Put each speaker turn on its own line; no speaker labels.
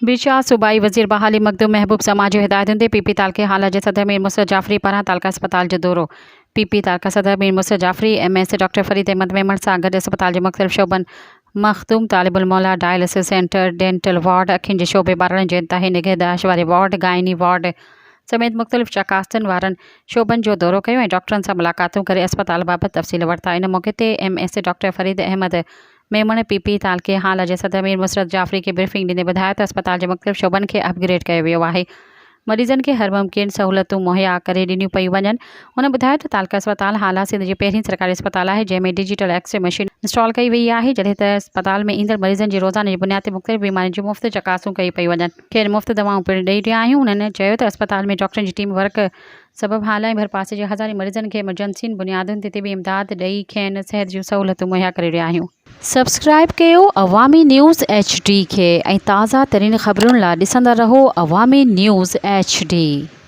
بيشا، صوبائي وزير بحالي مخدوم محبوب سما جي هدايتن تي پي پي تعلقي هالا جي صدر مير مسرت جعفري پاران تعلقه اسپتال جو دورو پي پي تعلقه صدر Mir Musarrat Jafri M S doctor Farid Ahmed Memon سان گڏ اسپتال جي مختلف شعبن Makhdoom Talib ul Mola dialysis centre, dental ward, اکين جي شعبي، ٻارڙن جي انتهائي نگهداشت واري وارڊ، گائني وارڊ سميت مختلف چڪاستن وارن شعبن جو دورو ڪيو ۽ ڊاڪٽرن سان ملاقاتون ڪري اسپتال بابت تفصيل ورتا. ان موقعي تي M S doctor Farid Ahmed Memon P P تعلقي هالا جي صدر مير مسرت جعفري کي بريفنگ ڏيندي ٻڌايو ته اسپتال جي مختلف شعبن کي اپ گريڊ ڪيو ويو آهي مريضن کي هر ممڪن سهولتون مهيا ڪري ڏنيون پيون وڃن. هن ٻڌايو ته تعلقه اسپتال هالا سنڌ جي پهرين سرڪاري اسپتال آهي جنهن ۾ ڊجيٽل ايڪسري مشين انسٽال ڪئي وئي آهي جڏهن ته اسپتال ۾ ايندڙ مريضن جي روزاني جي بنياد تي مختلف بيمارين جون مفت چڪاسون ڪيون پيون وڃن. کين مفت دوائون پڻ ڏئي رهيا آهيون. هنن چيو ته اسپتال ۾ ڊاڪٽرن جي ٽيم ورڪ سبب هالا ۽ ڀرپاسي جي هزارين مريضن کي ايمرجنسين بنيادن تي طبي امداد ڏئي کين صحت جون سهولتون مهيا ڪري رهيا آهيون.
سبسڪرائيب ڪيو عوامي نيوز ايڇ ڊي کي ۽ تازه ترين خبرن لا ڏسندا رهو عوامي نيوز ايڇ ڊي.